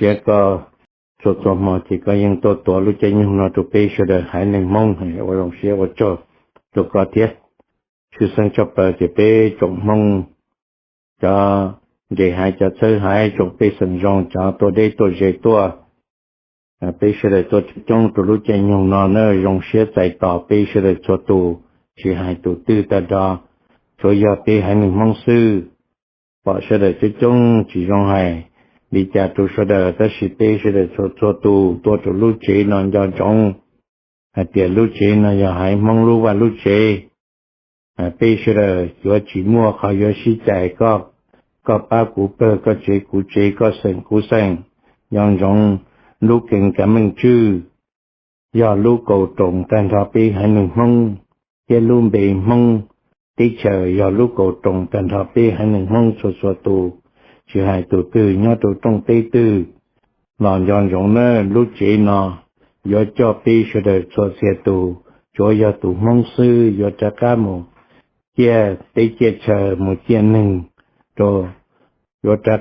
siab koj txhua txhua hmo ces koj yeej tuaj tuav lub caij nyoog no rau peb sawv daws haiv neeg Hmoob. Ua zoo siab ua tsaug rau koj thiab. Tshwj xeeb tshaj plaws ces peb tsoom Hmoob, cov nres haiv cov txhawb haiv, tsoom pej xeem zoo, cov tuaj deb tuaj ze tuaj, peb sawv daws tuaj coob coob rau lub caij nyoog no na, zoo siab txais tos peb sawv daws txhua tus, tsis hais tus twg tag nrho, tsuav yog peb haiv neeg Hmoob xwb. Pom sawv daws coob coob tsis zoo hais li cas rau sawv daws, tab sis peb sawv daws txhua txhua tus tuaj rau lub tsev no nco ntsoov hais tias lub tsev no yog haiv Hmoob lub vaj lub tsev. Peb sawv daws yuav tsis muaj qhov yuav sib cais, koj pab kuv pawg, koj tsev kuv tsev, koj xeem kuv xeem. Nco ntsoov, lub Kees Kav Meej Tswj yog lub kaus roos tag nrho peb haiv neeg Hmoob, thiab lub npe Hmoob teb chaws yog lub kaus roos tag nrho peb haiv neeg Hmoob txhua txhua tus, tsis hais tus twg nyob rau rooj teb twg los nco ntsoov na, lub tsev no yuav coj peb sawv daws txhua txhia tus, tsuav yog tus Hmoob xwb yuav rov qab mus ciaj teb ciaj chaw, mus ciaj neeg rau, yuav rov qab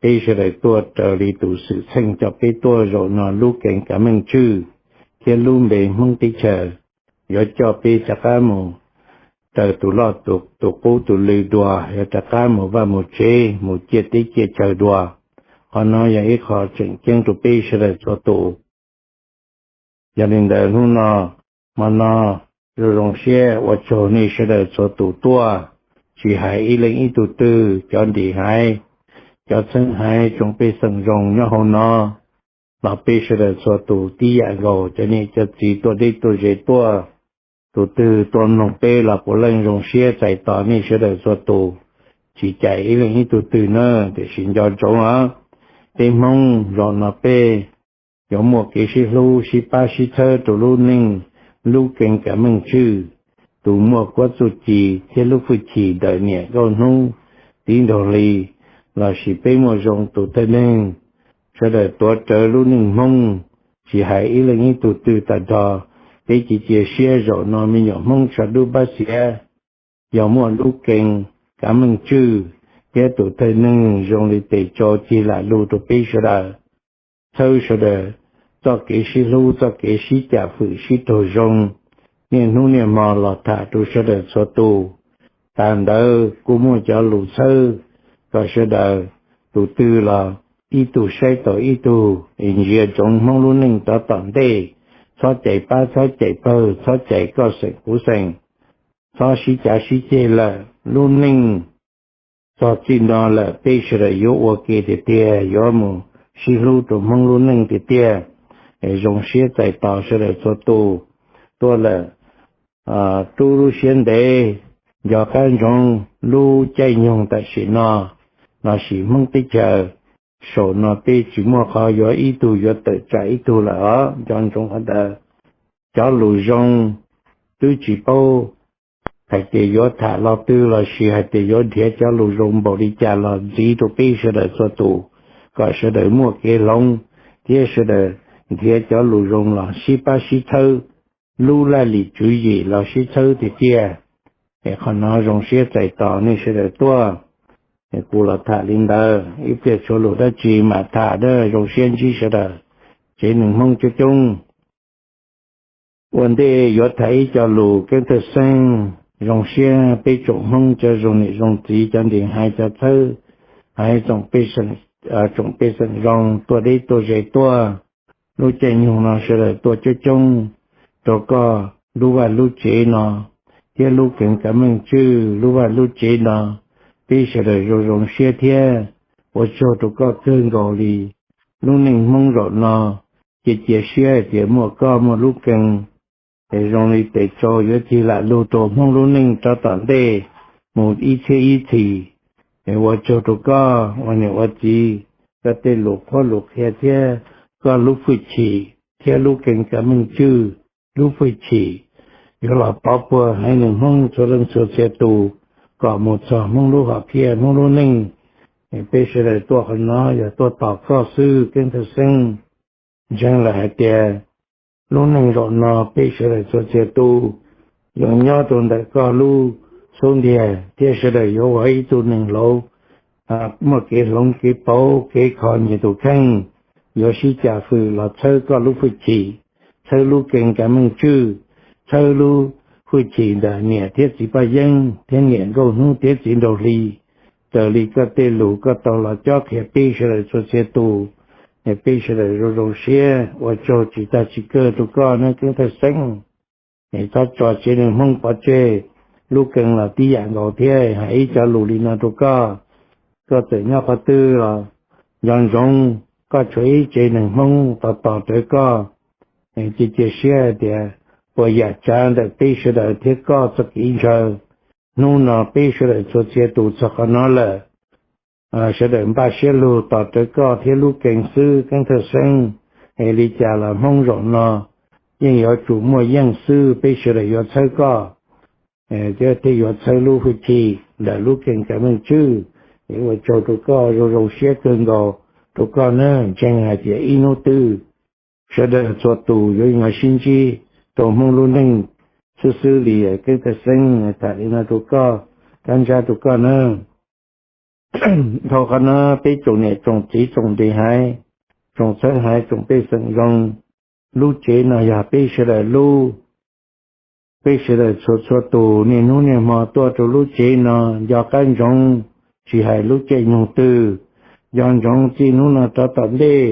peb sawv daws tuaj raws li tus xwm txheej coj peb tuaj zaum no, lub Kees Kav Meej Tswj thiab lub npe Hmoob teb chaws yuav coj peb rov qab mus raws tus loj tus qub tus lw dua, yuav rov qab mus vaj mus tsev, mus ciaj teb ciaj chaw dua. Qhov no yog ib qho tseem ceeb rau peb sawv daws txhua tus. Yog li ntawd hnub no, hmo no, zoo zoo siab ua tsaug nej sawv daws txhua tus tuaj, tsis hais ib leeg ib tug twg, cov nrim haiv, cov txheeb haiv, tsoom pej xeem zoo nyob hauv no los peb sawv daws txhua tus tib yam nkaus, cov niam cov txiv tuaj deb tuaj ze tuaj, tus twg tuaj mloog peb los puav leej zoo siab txais tos nej sawv daws txhua tus, tsis cais ib leeg ib tug twg na. Tiam sis nco ntsoov os, peb Hmoob zaum no peb yuav muaj kev sib hlub sib pab sib txhawb rau lub neej, lub Kees Kav Meej Tswj, tus muaj kuab txuj ci thiab lub hwj chim ntawm niam nkauj hnub tib nraug hli, lossis peb muaj zoo tus thawj neeg, sawv daws tuav rawv lub neej Hmoob, tsis hais ib leeg ib tug twg tag nrho, peb cia cia siab zaum no me nyuam Hmoob tshav dub pab xiav, yog muaj lub Kees Kav Meej Tswj thiab tus thawj neeg zoo li tes tsau cig lam lug rau peb sawv daws, txhawb sawv daws txoj kev sib hlub, txoj kev sib cam fwm sib raug zoo, niaj hnub niaj hmo los tham rau sawv daws txhua tus. Tas ntawd kuj muaj cov lus txhawb kom sawv daws, tus twg los ib tug saib taus ib tug, es ntsia ntsoov Hmoob lub neej rov tom ntej, txhob cais pab txhob cais pawg, txhob cais koj xeem kuv xeem, txhob sib cav sib ceg lawm. Lub neej txog txij no lawm peb sawv daws yuav ua ke tiag tiag, yuav mus sib hlub rau Hmoob lub neej tiag tiag. Es zoo siab txais tos sawv daws txhua tus tuaj lawm, rub lub siab ntev, nco qab ntsoov lub caij nyoog tam sim no lossis Hmoob teb chaws saum no peb tsis muaj qhov yuav ib tug yuav tawm tsam ib tug lawm os, nco ntsoov qhov ntawd. Cov lus zoo twb tsis paub hais tias yuav tham lo twg lossis hais tias yuav nrhiav cov lus zoo npaum li cas los ntxiv rau peb sawv daws txhua tus, kom sawv daws muaj kev hloov thiab sawv daws nrhiav cov lus zoo los sib pab sib txhawb, lub laj lim tswv yim los sib txhawb tiag tiag. Es qhov no zoo siab txais tos nej sawv daws tuaj. Es kuv los tham li ntawd, ib pliag tshuav lus dab tsi mam tham, zoo siab ntsib sawv daws, tsev neeg Hmoob coob coob. Ua ntej yuav tham ib co lus keeb thawj xeeb, zoo siab peb tsoom Hmoob cov zoo niam zoo txiv, cov ntim haiv cov txhawb haiv, tsoom pej xeem zoo tuaj deb tuaj ze tuaj, lub caij nyoog no sawv daws tuaj coob coob rau koj lub vaj lub tsev no thiab lub Kees Kav Meej Tswj lub vaj lub tsev no. Peb sawv daws zoo zoo siab thiab ua tsaug rau koj kawg nkaus li. Lub neej Hmoob zaum no cia cia siab hais tias muaj koj muaj lub Kees, es zoo li tes tsau yuav cig lam lug rau Hmoob lub neej rov tom ntej mus ib txhiab ib txhis. Es ua tsaug rau koj ua niam ua txiv, koj tej lus qhuab lus qhia thiab koj lub hwj chim thiab lub Kees Kav Meej Tswj lub hwj chim yuav los pov puag haiv neeg Hmoob txhua leej txhua txhia tus kom mus txog Hmoob lub hom phiaj Hmoob lub neej. Peb sawv daws tuaj qhov no yog tuaj tos koj xwb keeb thawj xeeb. Ntseeg lawm hais tias lub neej zaum no peb sawv daws txhua txhia tus yuav nyob rau ntawm koj lub xub ntiag thiab sawv daws yuav ua ib tug neeg hloov, muaj kev hloov kev pauv kev kho nyias tus kheej. yuav sib cav fwm los txhawb koj lub hwj chim, txhawb lub kee kav meej tswj, txhawb lub hwj chim ntawm niam thiab txiv Paj Yeeb thiab niam Nkauj Hnub thiab txiv Nraug Hli, raws li koj tej lus koj tau los cob qhia peb sawv daws txhua txhia tus. Peb sawv daws zoo zoo siab ua tsaug tsis tag tsis kawg rau koj nawb Keeb Thawj Xeeb. Txhob tso tsev neeg Hmoob pov tseg, lub kee los tib yam nkaus thiab. Hais ib cov lus li no rau koj, koj txawm nyob qhov twg los nco ntsoov, koj tshuav ib tsev neeg Hmoob tos tos rawv koj. Cia cia siab hais tias puas yam tsav ntawm peb sawv daws thiab koj txoj kev ntshaw, hnub no peb sawv daws txhua txhia tus txog qhov no lawm. Sawv daws npaj siab lug tos rawv koj thiab lub kee xwb Keeb Thawj Xeeb. Es li cas los Hmoob zaum no yeej yuav tsum muaj yeej xwb, peb sawv daws yuav txhawb koj thiab yuav txhawb lub hwj chim ntawm lub kee kav meej tswj. Es ua tsaug rau koj, zoo zoo siab kawg nkaus rau koj nawb, ntseeg hais tias ib hnub twg sawv daws txhua tus yuav sib ntsib rau Hmoob lub neej xwb xwb li. Keeb Thawj Xeeb tham li no rau koj, kab ntsab rau koj nawb. Dhau qhov no peb tsoom niam tsoom txiv tsoom ntiv haiv, tsoom txheeb haiv tsoom pej xeem zoo, lub tsev no yog peb sawv daws lub. Peb sawv daws txhua txhua tus niaj hnub niaj hmo tuaj rau lub tsev no nco qab ntsoov, tsis hais lub caij nyoog twg, nco ntsoov txij hnub no rov tom ntej,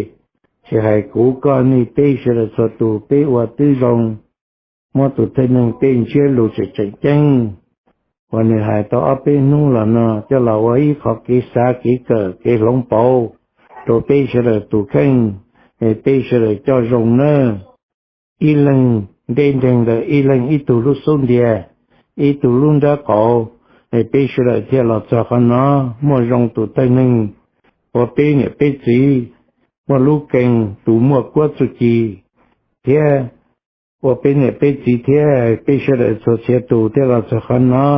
tsis hais kuv koj nej peb sawv daws txhua tus peb ua tib zoo muab tus thawj neeg tej ntsiab lus tseem tseem ceeb uas nws hais tau ob peb hnub los no coj los ua ib qho kev xav kev kawm kev hloov pauv rau peb sawv daws tus kheej, es peb sawv daws coj zoo nawb. Ib leeg deb nreeg ntawm ib leeg ib tug lub xub ntiag, ib tug lub nrab qaum, es peb sawv daws thiaj los txog qhov no muaj zoo tus thawj neeg ua peb niam peb txiv, muaj lub kee, tus muaj kuab txuj ci thiab ua peb niam peb txiv thiab peb sawv daws txhua txhia tus thiaj los txog qhov no.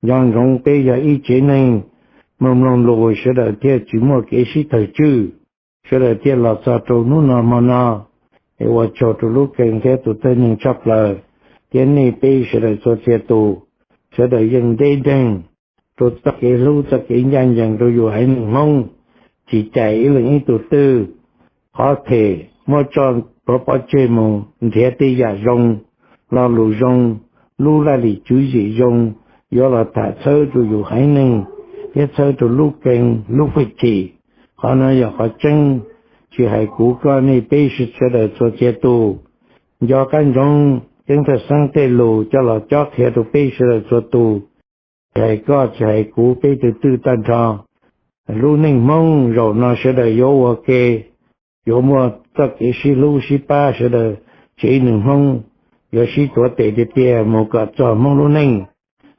Nco ntsoov peb yog ib tsev neeg, mloog mloog lus sawv daws thiaj tsis muaj kev sib thawm tswj, sawv daws thiaj los txog rau hnub no hmo no. Es ua tsaug rau lub kee thiab tus thawj neeg tshaj plaws, thiab nej peb sawv daws txhua txhia tus, sawv daws yeej deb nreeg rau txoj kev hlub txoj kev ncaj ncees rau yus haiv neeg Hmoob, tsis cais ib leeg ib tug twg. Qhov phem muab tso pov pov tseg mus nrhiav tej yam zoo, lo lus zoo, lub laj lim tswv yim zoo, yuav los tham txhawb rau yus haiv neeg thiab txhawb rau lub kee lub hwj chim. Qhov no yog qhov tseeb, tsis hais kuv koj nej peb sawv daws txhua txhia tus. Nco qab ntsoov Keeb Thawj Xeeb tej lus coj los cob qhia rau peb sawv daws txhua tus, tsis hais koj tsis hais kuv peb tus twj tag nrho. Lub neej Hmoob zaum no sawv daws yuav ua ke, yuav muaj txoj kev sib hlub sib pab sawv daws tsev neeg Hmoob, yuav sib tuav tes tiag tiag mus kom txog Hmoob lub neej.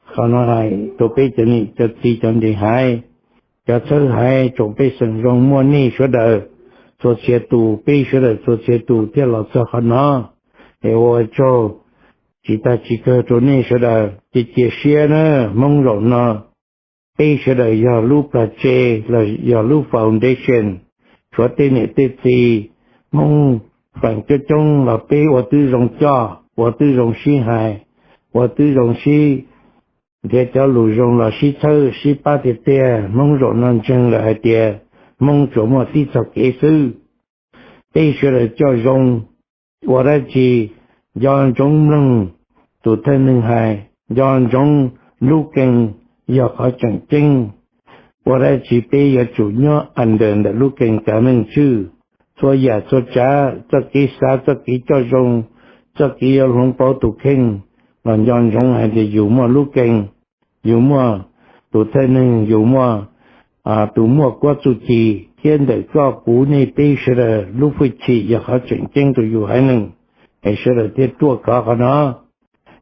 Qhov no hais rau peb cov niam cov txiv cov ntiv haiv, cov txhawb haiv tsoom pej xeem zoo, muaj nej sawv daws txhua txhia tus peb sawv daws txhua txhia tus thiaj los txog qhov no. Es ua tsaug tsis tag tsis kawg rau nej sawv daws, cia cia siab na. Hmoob zaum no peb sawv daws yog lub plag tse los yog lub foundation, tshuav tej niam tej txiv Hmoob feem coob coob los peb ua tib zoo coj, ua tib zoo sib hais, ua tib zoo sib nrhiav cov lus zoo los sib txhawb sib pab tiag tiag. Hmoob zaum no ntseeg lawm hais tias Hmoob tsuas muaj tib txoj kev xwb. Peb sawv daws coj zoo, ua dab tsi nco ntsoov mloog tus thawj neeg hais, nco ntsoov lub kee yog qhov tseem ceeb. Ua dab tsi peb yuav tsum nyob under ntawm lub kee kav meej tswj. Txhua yam txhua tsav, txoj kev xav, txoj kev coj zoo, txoj kev yuav hloov pauv tus kheej, los nco ntsoov hais tias yus muaj lub kee, yus muaj tus thawj neeg, yus muaj tus muaj kuab txuj ci, thiab ntawm koj kuv nej peb sawv daws lub hwj chim yog qhov tseem ceeb rau yus haiv neeg, es sawv daws thiaj ruaj khov qhov no.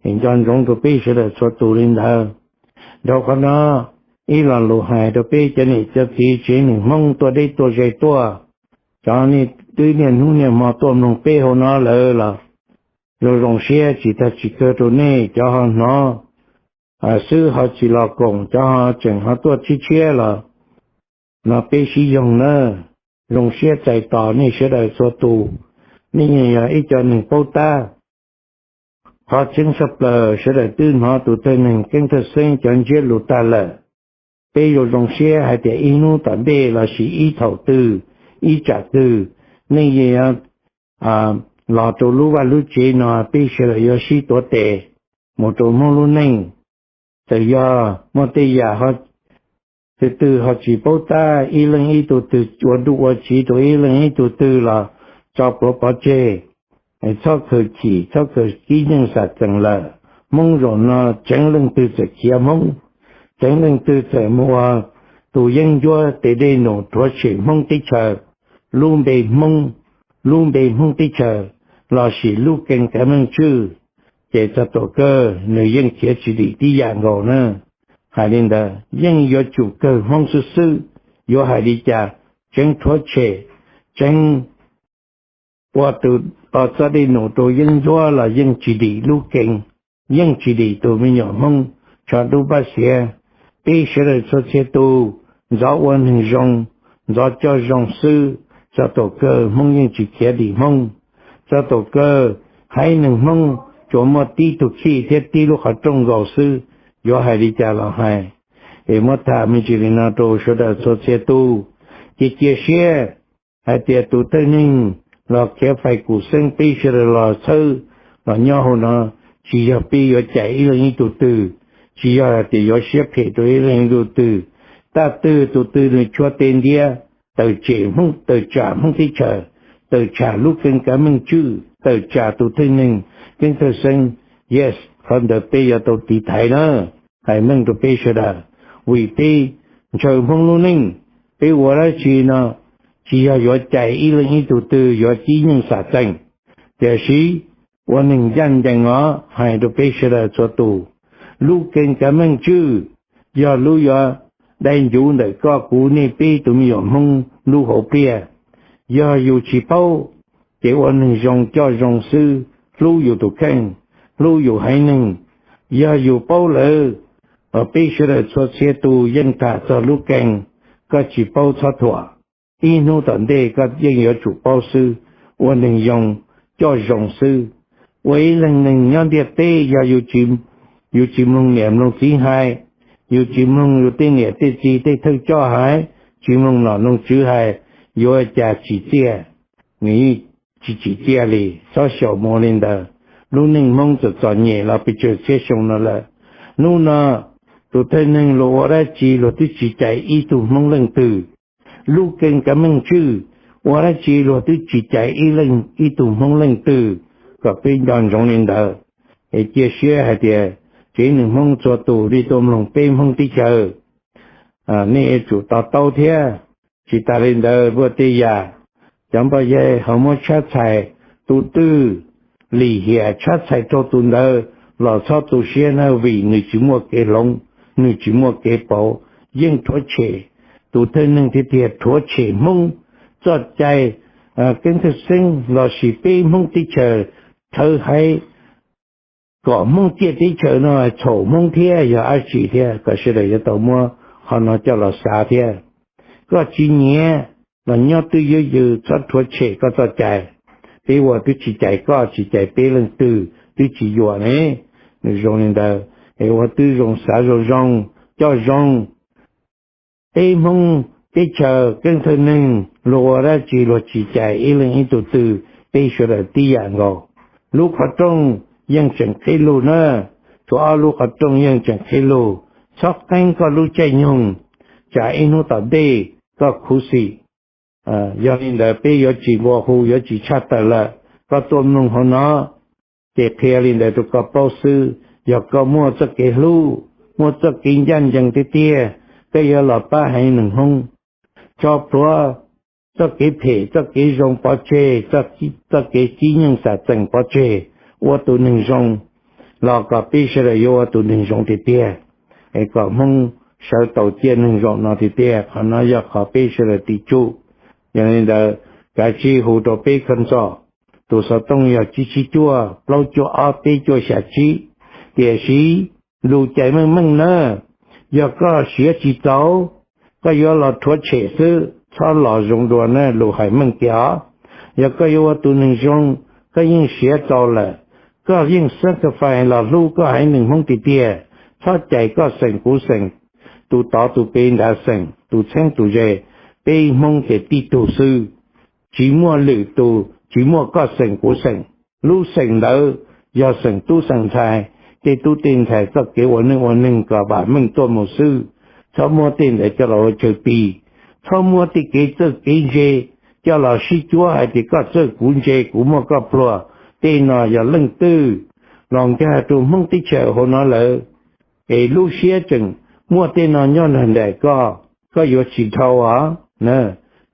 Es nco ntsoov rau peb sawv daws txhua tus li ntawd. Dhau qhov no, ib lo lus hais rau peb cov niam cov txiv tsev neeg Hmoob tuaj deb tuaj ze tuaj, cov nej twb niaj hnub niaj hmo tuaj mloog peb hauv no lawm los zoo zoo siab tsis tag tsis kawg rau nej. Cov ho hnov xwb ho tsis los koom, cov ho tseem ho tuaj tshiab tshiab los no peb sib yoog nawb. Zoo siab txais tos nej sawv daws txhua tus, nej yeej yog ib co neeg paub tab. Qhov tseeb tshaj plaws sawv daws twb hnov tus thawj neeg Keeb Thawj Xeeb cov ntsiab lus tag lawm. Peb yuav zoo siab hais tias ib hnub tom ntej lossis ib thaum twg, ib tsam twg, nej yeej yuav los rau lub vaj lub tsev no, peb sawv daws yuav sib tuav tes mus rau Hmoob lub neej. Txawm yog muaj tej yam twg twg ho tsis paub tab, ib leej ib tug twg ua nruj ua tsiv rau ib leej ib tug twg los tso plhuav pov tseg. Txhob khaws chim, txhob khaws kib nyeej xam txees lawm. Hmoob zaum no tseev leej twg txawm khiav Hmoob, tseev leej twg txawm mus ua tus yeeb ncuab tes dej num rhuav tshem Hmoob teb chaws, lub npe Hmoob, lub npe Hmoob teb chaws lossis lub kee kav meej tswj, ces txog thaum kawg nws yeej khiav tsis dim tib yam nkaus na. Hais li ntawd yeej yuav tsum kawg Hmoob xwb xwb. Yuav hais li cas, tseev rhuav tshem, tseev ua tus txoj dej num rau yeeb ncuab los yeej tsis dim lub kee, yeej tsis dim tus me nyuam Hmoob tsho dub paj xiav. Peb sawv daws txhua txhia tus ntxov ua neeg zoo, ntxov coj zoo xwb, txog thaum kawg Hmoob yeej tsis khiav dim Hmoob. Txog thaum kawg haiv neeg Hmoob tsuas muaj tib tug khij thiab tib lub qhov rooj nkaus xwb. Yuav hais li cas los hais, es muab tham me ntsis li no rau sawv daws txhua txhia tus, cia cia siab hais tias tus thawj neeg los khiav fais kum xeeb peb sawv daws los txhawb los nyob hauv no, tsis yog peb yuav cais ib leeg ib tug twg, tsis yog hais tias yuav siab phem rau ib leeg ib tug twg. Tab twg tus twg nws chua tes ntiav tawm tshem Hmoob, tawm tsam Hmoob teb chaws, tawm tsam lub kee kav meej tswj, tawm tsam tus thawj neeg Keeb Thawj Xeeb, yes, qhov ntawd peb yuav tau tiv thaiv na. Hais meej rau peb sawv daws, vim peb ntshaw Hmoob lub neej, peb ua dab tsi no tsis yog yuav cais ib leeg ib tug twg, yuav kib nyeej xam txees, tiam sis ua neeg ncaj ncees os, hais rau peb sawv daws txhua tus. Lub kee kav meej tswj yog lub yuav dai ncuv ntawm koj kuv nej peb tus me nyuam Hmoob lub hauv pliaj. Yog yus tsis paub, ces ua neeg zoo coj zoo xwb, hlub yus tus kheej, hlub yus haiv neeg. Yog yus paub lawm, peb sawv daws txhua txhia tus yeej tham txog lub kee, koj tsis paub txhob thuam. Ib hnub tom ntej koj yeej yuav tsum paub xwb. Ua neeg zoo coj zoo xwb. Ua ib leeg neeg nyob ntiaj teb, yog yus tsis mloog niam mloog txiv hais, yus tsis mloog yus tej niam tej txiv tej thawj coj hais, tsis mloog nom mloog tswv hais, yuav cas tsim txiaj? Nws yeej tsis tsim txiaj li. Txhob xyaum mus li ntawd. Lub neej Hmoob txom txom nyem los pes tsawg txhiab xyoo no lawm. Hnub no tus thawj neeg luag ua dab tsi luag twb tsis cais ib tug Hmoob leej twg. Lub kee kav meej tswj ua dab tsi luag twb tsis cais ib leej ib tug Hmoob leej twg. Kom peb nco ntsoov li ntawd. Es cia siab hais tias tsev neeg Hmoob txhua tus li tuaj mloog peb Hmoob teb chaws, nej yuav tsum to taub thiab. Tsis tas li ntawd, luag tej yam cov npoj yaig ho muab tshab txhais, tus twg lim hiam tshab txhais raug tus ntawd los txhob tu siab na, vim nws tsis muaj kev hloov, nws tsis muaj kev pauv. Yeej rhuav tshem tus thawj neeg tiag tiag, rhuav tshem Hmoob txoj cai. Keeb Thawj Xeeb lossis peb Hmoob teb chaws rhawv haiv kom Hmoob ciaj teb chaws no txhaum Hmoob thiab yog dab tsi thiab, kom sawv daws yuav tau muab qhov no coj los xav thiab. Koj tsis nyiam los nyob twj ywm, txhob rhuav tshem koj txoj cai. Peb ua twb tsis cais koj, tsis cais peb leej twg, twb tsis yuam ne. Nws zoo li ntawd, es ua twb zoo, xav zoo zoo, coj zoo. Peb Hmoob teb chaws Keeb Thawj neeg luag ua dab tsi luag tsis cais ib leej ib tug twg, peb sawv daws tib yam nkaus. Lub qhov rooj yeej tseem qhib lug na, tsuas ob lub qhov rooj yeej tseem qhib lug. Txhob qeeb koj lub caij nyoog, tsam ib hnub tom ntej koj khuv xim. Yog li ntawd peb yuav tsis nqua hu, yuav tsis tshaj tawm lawm. Koj tuaj mloog hauv no, ces qhia li ntawd rau koj paub xwb. Yog koj muaj txoj kev hlub, muaj txoj kev ncaj ncees tiag tiag, koj yuav los pab haiv neeg Hmoob. Tso plhuav txoj kev phem, txoj kev zoo pov tseg, txoj kev kib nyeej xam txees pov tseg, ua tus neeg zoo los kom peb sawv daws yuav ua tus neeg zoo tiag tiag, es kom Hmoob sawv tau ciaj neeg zaum no tiag tiag. Qhov no yog qhov peb sawv daws tiv tsum. Yog li ntawd, kav tsij hu rau peb kho ntxom. Tus xov tooj yog tsib tsib cuaj, plaub cuaj ob, peb cuaj xya tsib. Tiam sis lus cais meej meej na, yog koj siav tsis txaus, koj yuav los rhuav tshem xwb, txhob los zoo dua na, lus hais meej kiag os. Yog koj yuav ua tus neeg zoo, koj yeej siav txaus lawm, koj yeej xab ka fais los hlub koj haiv neeg Hmoob tiag tiag, txhob cais koj xeem kuv xeem, tus tod tus pem nrad xeem, tus txheeb tus ze, peb Hmoob ces tib tug xwb. tsis muaj lwm tus, tsis muaj koj xeem kuv xeem. Lub xeem ntawd yog xeem tub xeem ntxhais, tej tub tej ntxhais txoj kev ua neej ua neeg kom vam meej tuaj mus xwb. Txhob muab tej ntawd coj los ua chaw pis, txhob muab tej kev txawj kev ntse coj los sib cuab hais tias koj txawj kuv ntse, kuv muaj koj pluag. Tej no yog leej twg los nkag rau Hmoob teb chaws hauv no lawm, es lub siab tseem muaj tej no nyob nrog nraim koj, koj yuav tsis dhau os.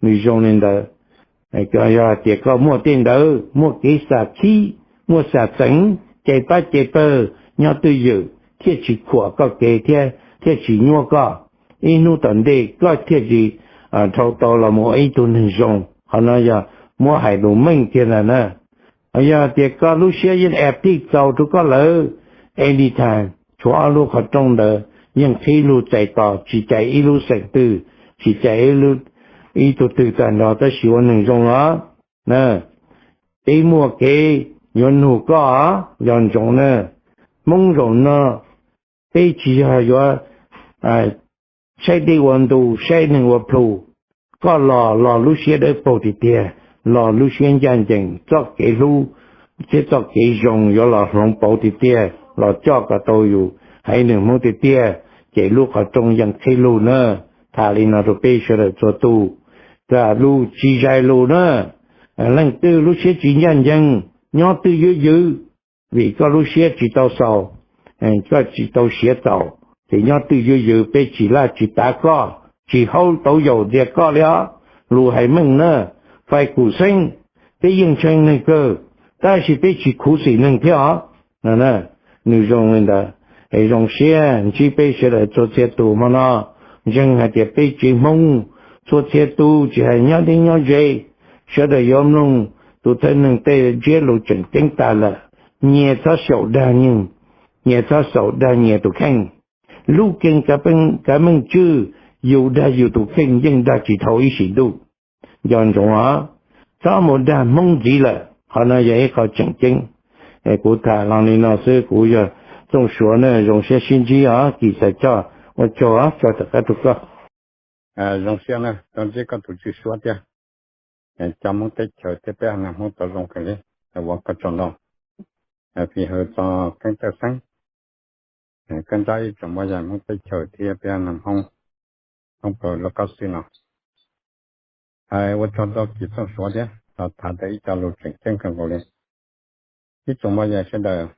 Nws zoo li ntawd. Yog hais tias koj muaj tej ntawd, muaj kev xam khib, muaj xam txeev, cais pab cais pawg nyob twj ywm thiaj tsis khuam koj kev thiab thiaj tsis nyuaj koj. Ib hnub tom ntej koj thiaj tsis dhau tau los mus ua ib tug neeg zoo. Qhov no yog muab hais lus meej kiag ntag na. Yog hais tias koj lub siab yeej active txaus rau koj lawm, anytime tshuav ob lub qhov rooj ntawd yeej qhib lug txais tos, tsis cais ib lub xeem twg, tsis cais ib tug twg tag nrho, tab sis ua neeg zoo los na, peb muaj kev yuav nug koj, nco ntsoov na. Hmoob zaum no peb tsis yog yuav saib dej ua ntu, saib neeg ua plhu. Koj los, los lub siab dawb paug tiag tiag, los lub siab ncaj ncees, txoj kev hlub thiab txoj kev zoo yuav los hloov pauv tiag tiag, los coj kom tau yus haiv neeg Hmoob tiag tiag, ces lub qhov rooj yeej qhib lug na. Tham li no rau peb sawv daws txhua tus, tham lus tsis zais lus na. Leej twg lub siab tsis ncaj ncees, nyob twj ywm ywm, vim koj lub siab tsis tau xaus, koj tsis tau siav txaus, ces nyob twj ywm ywm, peb tsis laj tsis tav koj, tsis haub tau yaum ntxias koj li os. Lus hais meej na, fais kum xeeb, peb yeej ntshee neeg kawg, tab sis peb tsis khuv xim neeg thiab os. Nws zoo li ntawd, es zoo siab ntsib peb sawv daws txhua txhia tus hmo no. Ntseeg hais tias peb tsev Hmoob txhua txhia tus tsis hais nyob deb nyob ze, sawv daws yuav mloog tus thawj neeg tej ntsiab lus tseem ceeb tas lawm. Nyias txhob xyaum dag nyias, nyias txhob xyaum dag nyias tus kheej. Lub keeb kav meej tswj, yus dag yus tus kheej yeej dag tsis dhau ib sim ntuj. Nco ntsoov os, txhob mus dag Hmoob ntxiv lawm. Qhov no yog ib qho tseem ceeb. Kuv tham los li no xwb, kuv yog Txooj Suav na, zoo siab sib ntsib os Kis Xais Choj, ua tsaug os, tsaug tom qab rau koj. Zoo siab na, tau ntsib koj tus tswj suab thiab. Cov Hmoob teb chaws thiab peb haiv neeg Hmoob tau zoo kawg li, ua koj tsaug ntau. Fij hawm txog keeb tawj xeeb, koj nrab ib tsoom moj yam Hmoob teb chaws thiab peb haiv neeg Hmoob thoob plaws lub koj xwb no. Hais ua tsaug ntau Kis Txooj Suav thiab los tham tau ib co lus tseem ceeb kawg nkaus li. Ib tsoom moj yam sawv daws,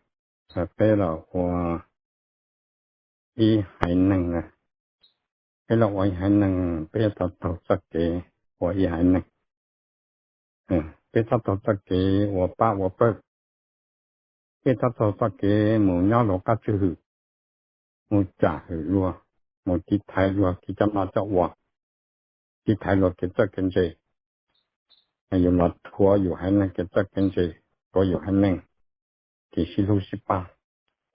peb los ua ib haiv neeg na, peb los ua ib haiv neeg, peb yuav tau taug txoj kev ua ib haiv neeg. Peb txhob taug txoj kev ua pab ua pawg, peb txhob taug txoj kev mus nyob luag qab tswj hwm, mus cam hwm luag, mus tiv thaiv luag kev coj noj coj ua, tiv thaiv luag kev txawj kev ntse. Yus los rhuav yus haiv neeg kev txawj kev ntse, rhuav yus haiv neeg kev sib hlub sib pab.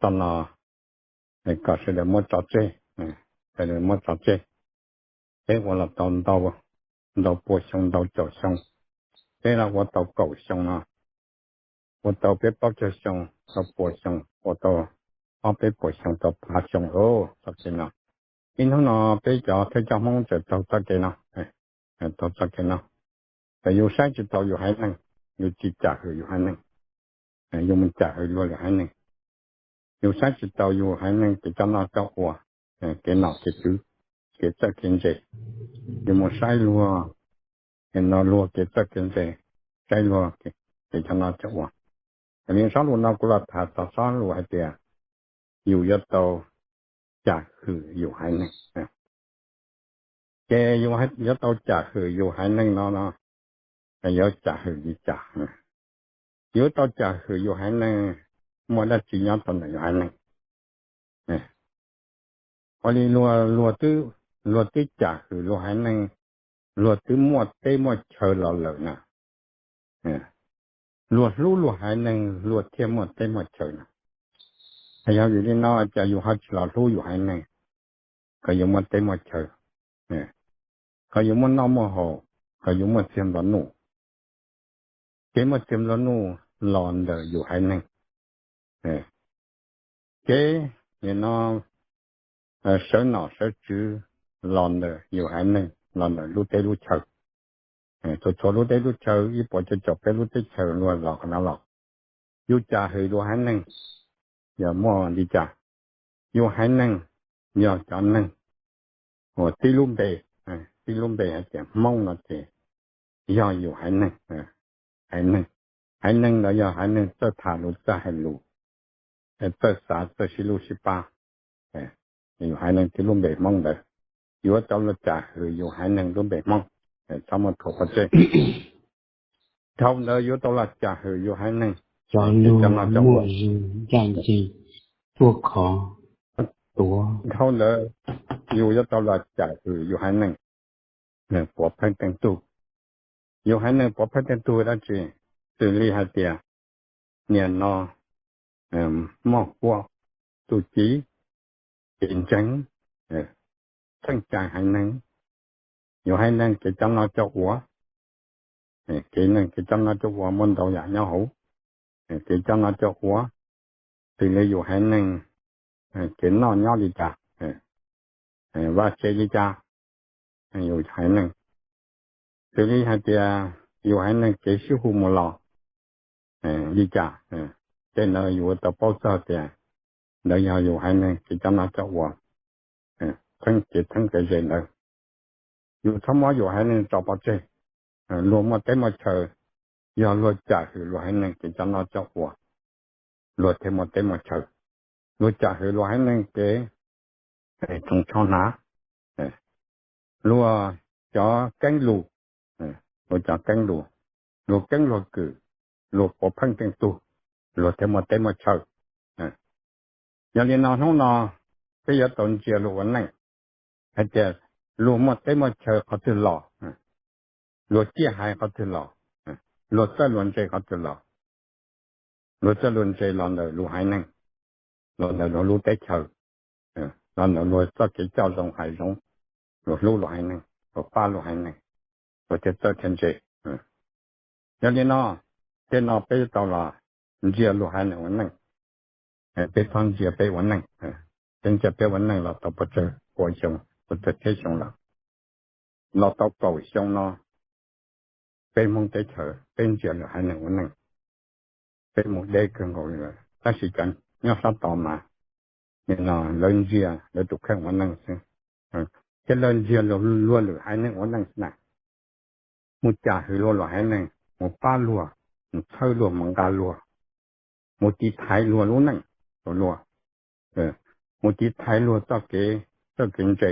Txoj no kom sawv daws muab tso tseg, sawv daws muab tso tseg. Peb ua los tau ntau pua xyoo, ntau caum xyoo, peb los ua tau kaum xyoo no, ua tau peb plaub caug xyoo, tau pua xyoo, ua tau ob peb puas xyoo, tau phav xyoo lawm txoj kev no. Ib hnub no peb cov thawj coj Hmoob txawm taug txoj kev no, taug txoj kev no. Ces yus saib tsis taus yus haiv neeg, yus tsis cam hwm yus haiv neeg, yus mus cam hwm luag lwm haiv neeg. Yus saib tsis taus yus haiv neeg kev coj noj coj ua, kev nom kev tswv, kev txawj kev ntse. Yus mus saib luag, no luag kev txawj kev ntse, saib luag kev coj noj coj ua. Yog li txoj lus no kuv los tham txog txoj lus hais tias yus yuav tau cam hwm yus haiv neeg. Ces yus yuav tau cam hwm yus haiv neeg no no, yuav cam hwm li cas? Yuav tau cam hwm yus haiv neeg, muaj dab tsi nyob rau ntawm yus haiv neeg? Ua li luag, luag twb cam hwm luag haiv neeg, luag twb muaj teb muaj chaw los lawm na. Luag hlub luag haiv neeg luag thiaj muaj teb muaj chaw na. Yog vim li no ces yus ho tsis los hlub yus haiv neeg kom yus muaj teb muaj chaw, kom yus muaj noj muaj haus, kom yus muaj txiag nplua nuj. Kev muaj txiag nplua nuj los ntawm yus haiv neeg. Kev nim no sawv nom sawv tswv los ntawm yus haiv neeg, los ntawm lub teb lub chaw. Txhua txhua lub teb lub chaw ib puas cuaj caum peb lub teb chaws luag los qhov no los. Yus cam hwm yus haiv neeg yog muaj li cas? Yus haiv neeg yog cov neeg uas tib lub npe, tib lub npe hais tias Hmoob no ces yog yus haiv neeg. Haiv neeg, haiv neeg ntawd yog haiv neeg txawj tham lus, txawj hais lus, txawj xav, txawj sib hlub sib pab. Yus haiv neeg tib lub npe Hmoob ntawd, yuav tau los cam hwm yus haiv neeg lub npe Hmoob, txhob muab rhuav pov tseg. Dhau ntawd yuav tau los cam hwm yus haiv neeg, cov no cov uas ncaj ncees tuaj khov tuav. Dhau ntawd yus yuav tau los cam hwm yus haiv neeg puav pheej teej tug. Yus haiv neeg puav pheej teej tug dab tsi? Xws li hais tias niam no, moj kuab, txuj ci, kev ntseeg, txheej cai haiv neeg, yus haiv neeg kev cov no cov uas, kev neeg kev cov no cov uas muaj ntau yam nyob hauv, kev cov no cov uas, xws li yus haiv neeg kev noj nyob li cas, vaj tse li cas, yus haiv neeg, xws li hais tias yus haiv neeg kev sib hu mus los li cas, tej ntawd yus yuav tau paub txog tias ntawd yog yus haiv neeg kev cov no cov uas, txheeb kev txheeb kev ze ntawd. Yus txhob muab yus haiv neeg tso pov tseg. Luag muaj teb muaj chaw, yog luag cam hwm luag haiv neeg kev cov no cov uas, luag thiaj muaj teb muaj chaw. Luag cam hwm luag haiv neeg kev tsoos tsho hnav, luag cov keeb lus, luag cov keeb lus, luag keeb luag kwm, luag puav pheej teej tug, luag thiaj muaj teb muaj chaw. Yog li no hnub no peb yuav tau ntsia luag ua neej, hais tias luag muaj teb muaj chaw qhov twg los, luag ciaj haiv qhov twg los, luag txawj luag ntse qhov twg los, luag txawj luag ntse los ntawm luag haiv neeg, los ntawm luag lub teb chaws, los ntawm luag txoj kev coj zoo hais zoo, luag hlub luag haiv neeg, luag pab luag haiv neeg, luag thiaj txawj thiaj ntse. Yog li no, tej no peb tau los ntsia luag haiv neeg ua neej. Peb txhob ntsia peb ua neej, peb ntsia peb ua neej los tau pes tsawg pua xyoo, pes tsawg txhiab xyoo lawm. Los tau kaum xyoo no, peb Hmoob teb chaws peb ntsia luag haiv neeg ua neej, peb mus deb kawg nkaus li lawm. Tab sis cov nyob sab tod mas, nim no lawv ntsia lawv tus kheej ua neej xwb, thiab lawv ntsia luag lwm haiv neeg ua neej xwb na. Mus cam hwm luag lwm haiv neeg, mus pab luag, mus txhawb luag, mus nqa luag, mus tiv thaiv luag lub neej rau luag, mus tiv thaiv luag txoj kev, txoj kev ntse.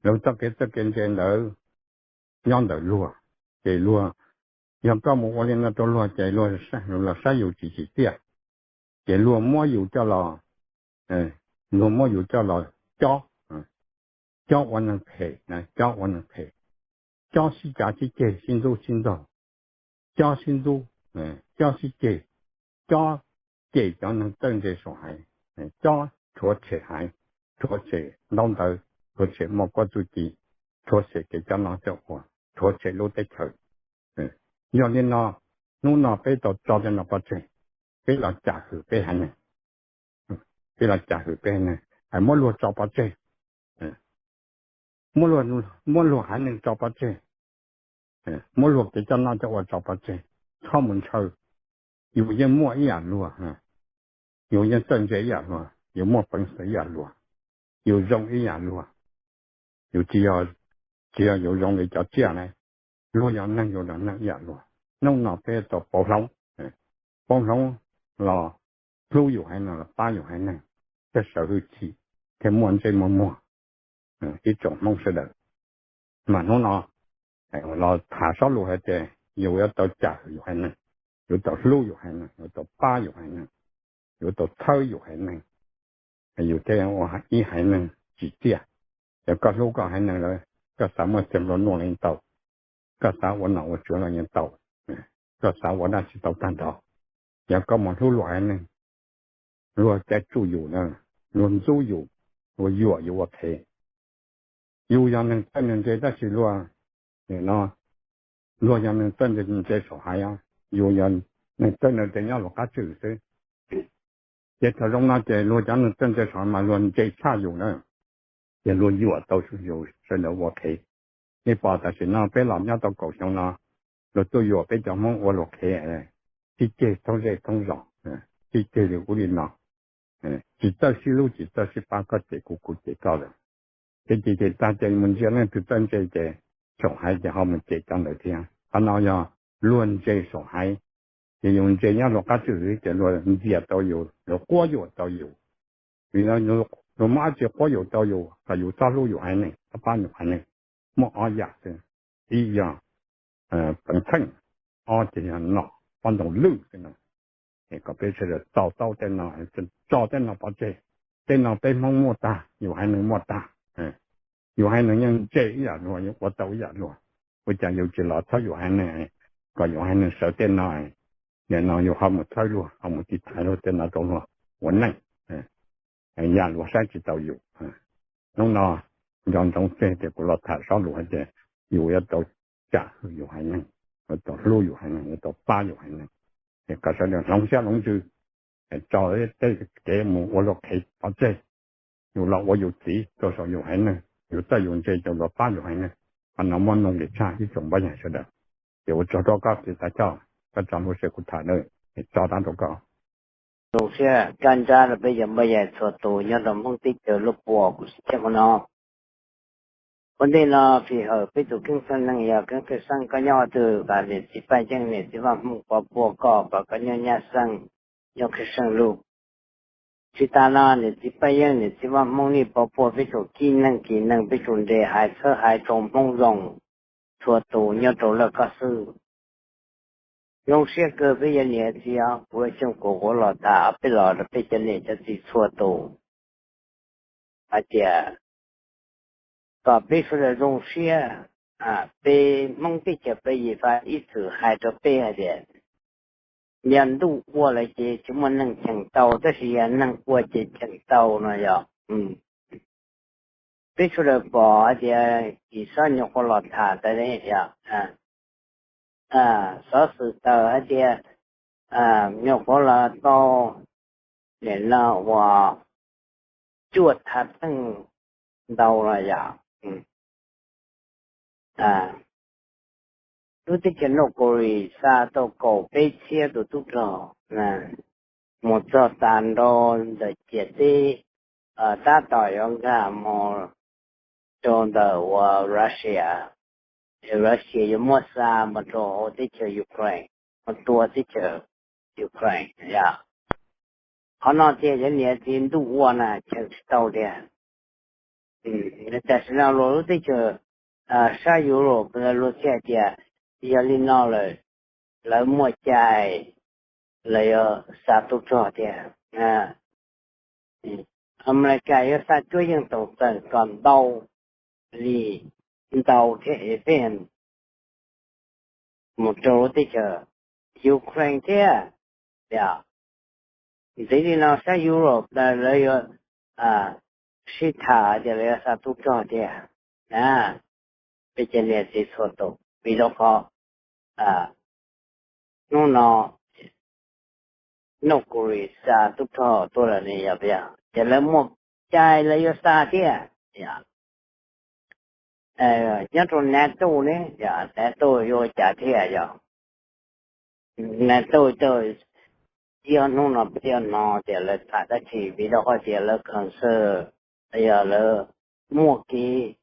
Luag txoj kev, txoj kev ntse ntawd nyob ntawm luag, ces luag, yog koj mus ua li no rau luag ces luag los saib yus tsis tsim txiaj, ces luag muab yus coj los, luag muab yus coj los cob, cob ua neeg phem, cob ua neeg phem, cob sib cav sib ceg sib ntxub sib ntxaug, cob sib ntxub, cob sib ceg, cob cem cov neeg txawj ntse saum haiv, cob rhuav tshem haiv, rhuav tshem ntaub ntawv, rhuav tshem muaj kuab txuj ci, rhuav tshem kev coj noj coj ua, rhuav tshem lub teb chaws. Yog li no, hnub no peb tau tso tej no pov tseg, peb los cam hwm peb haiv neeg, peb los cam hwm peb haiv neeg, hais muab luag tso pov tseg, muab luag, muab luag haiv neeg tso pov tseg, muab luag kev coj noj coj ua tso pov tseg, txhob mus ntshaw. Yus yeej muaj ib yam luag, yus yeej txawj ntse ib yam luag, yus muaj peev xwm ib yam luag, yus zoo ib yam luag. Yus tsis yog, tsis yog yus zoo li cov tsiaj na, luag yog neeg yus los neeg ib yam luag. Hnub no peb tau pauv hloov, pauv hloov los hlub yus haiv neeg los pab yus haiv neeg, thiaj sawv hwj chim, thiaj muaj ntsej muaj muag. Ib tsoom Hmoob sawv daws, mas hnub no los tham sob lus hais tias yus yuav tau cam hwm yus haiv neeg, yuav tau hlub yus haiv neeg, yuav tau pab yus haiv neeg, yuav tau txhawb yus haiv neeg, yus thiaj ua ib haiv neeg tsim txiaj. Yog koj hlub koj haiv neeg lawm, koj xav muaj txiag nplua nuj los yeej tau, koj xav ua nom ua tswv los yeej tau, koj xav ua dab tsi tau tag nrho. Yog koj mus hlub luag haiv neeg, luag caij tsuj yus na, luag ntxub yus, luag yuam yus ua qhev. Yus yog neeg txawj neeg ntse tab sis luag, nim no, luag yog neeg txawj ntse saum haiv, yus yog neeg txawj neeg ntse nyob luag qab tswj xwb. Ces thaum zoo no ces luag cov neeg txawj ntse saum haiv mas luag ntse tshaj yus na, ces luag yuam tau yus sawv daws ua qhev. Nej pom tam sim no peb los nyob tau kaum xyoo no, luag tuaj yuam peb cov Hmoob ua luag qhev, sib ceg thoob zej thoob zos, sib ceg li ub li no, tsis txawj sib hlub tsis txawj sib pab, koj cem kuv kuv cem koj lawm. Ces ces ces tag ces mus ntsia leej twg txawj ntse ces saum haiv ces ho mus cem cov ntawd thiab. Qhov no yog luag ntse saum haiv, ces yus ntse nyob luag qab tswj hwv ces luag ntxias tau yus, luag quab yuam tau yus. Vim luag muaj dab tsi quab yuam tau yus kom yus txhob hlub yus haiv neeg, txhob pab yus haiv neeg? Muaj ob yam xwb, ib yog peev pheej, ob ces yog nom, pob ntoo lwj xwb na. Es kom peb sawv daws to taub tej no, tso tej no pov tseg. Tej no peb Hmoob muaj tag, yus haiv neeg muaj tag. Yus haiv neeg yeej ntse ib yam luag, yeej ua tau ib yam luag. Ua cas yus tsis los txhawb yus haiv neeg, kom yus haiv neeg sawv tej no, nim no yus ho mus txhawb luag, ho mus tiv thaiv luag tej no rau luag ua neej, yam luag saib tsis taus yus. Hnub no nco ntsoov tseg tias kuv los tham zoj lus hais tias yus yuav tau cam yus haiv neeg, yuav tau hlub yus haiv neeg, yuav tau pab yus haiv neeg. Es kom sawv daws hloov siab hloov ntsws, tso tej kev mus ua luag qhev pov tseg. Yus los ua yus txiv rau saum yus haiv neeg, yus txawj yus ntse ces luag pab yus haiv neeg. Qhov no muaj nuj nqis tshaj ib tsoom npoj yag sawv daws. Ces ua tsaug rau koj tiv tas coj koj tso lub sij hawm kuv tham na, es tso rau koj. Zoo siab kab ntsab rau peb cov npoj yag txhua tus nyob rau Hmoob teb chaws lub puas kuv sib caj no. Ua ntej no fij hawm peb tus keeb xeeb neeg yog keeb qhia xeeb koj nyob qhov twg, niam txiv Paj Yeeb niam txiv Vaj Hmoov pov puag koj kom koj nyob nyab xeeb, nyob qhia xeeb lug. Tsis tas no niam txiv Paj Yeeb niam txiv Vaj Hmoov nej pov puag peb tsoom kib neeg kis neeg peb tsoom nres hais txhawb hais tsoom Hmoob zoo txhua tus nyob rau lawj koj xwb. Zoo siab kawg peb yog niam txiv os, kuv coj kuv los tham peb los rau peb cov niam cov txiv txhua tus hais tias kom peb sawv daws zoo siab. Peb Hmoob teb chaws peb yim fab ib txwm hais rau peb hais tias yog ntuj ua lawm ces tsis muaj neeg cheem tau, tab sis yog neeg ua ces cheem tau no yog. Peb sawv daws pom hais tias kis xob nyuam qhuav los tham tas, xov xwm tawm hais tias nyuam qhuav los tau nim no uas cuaj thav theej ntau no yog lub teb chaws North Korea xa tau kaum peb txhiab tus tub rog mus txog tas nrho ntawm ciam teb, tab tom yuav nkag mus rau ntawm uas Russia, Russia yuav muab xa mus rau hauv teb chaws Ukraine, mus tua teb chaws Ukraine. Qhov no tiag cov niam txiv, ntuj ua na cheem tsis tau tiag. Tam sim no luag lub teb chaws sab Europe lawv luag thiaj hais tias yog li no lawm, lawv muaj cai, lawv yuav xa tub rog tiag. Amelikas yuav xa cuab yeej toom txeem kom ntau li, ntau thiab es peb mus rau lub teb chaws Ukraine thiab. Yog ntxiv li no sab Europe lawv yuav sib tham tias lawv yuav xa tub rog tiag. Peb cov niam txiv txhua tus, vim rau qhov hnub no North Korea xa tub rog tuaj lawm ne, yog ces lawv muaj cai lawv yuav xa thiab. Nyob rau NATO ne, NATO yuav ua cas thiab yog? NATO tau ib ob hnub no peb yuav hnov tias lawv tham dab tsi, vim rau qhov tias lawv concern, yog lawv muaj kev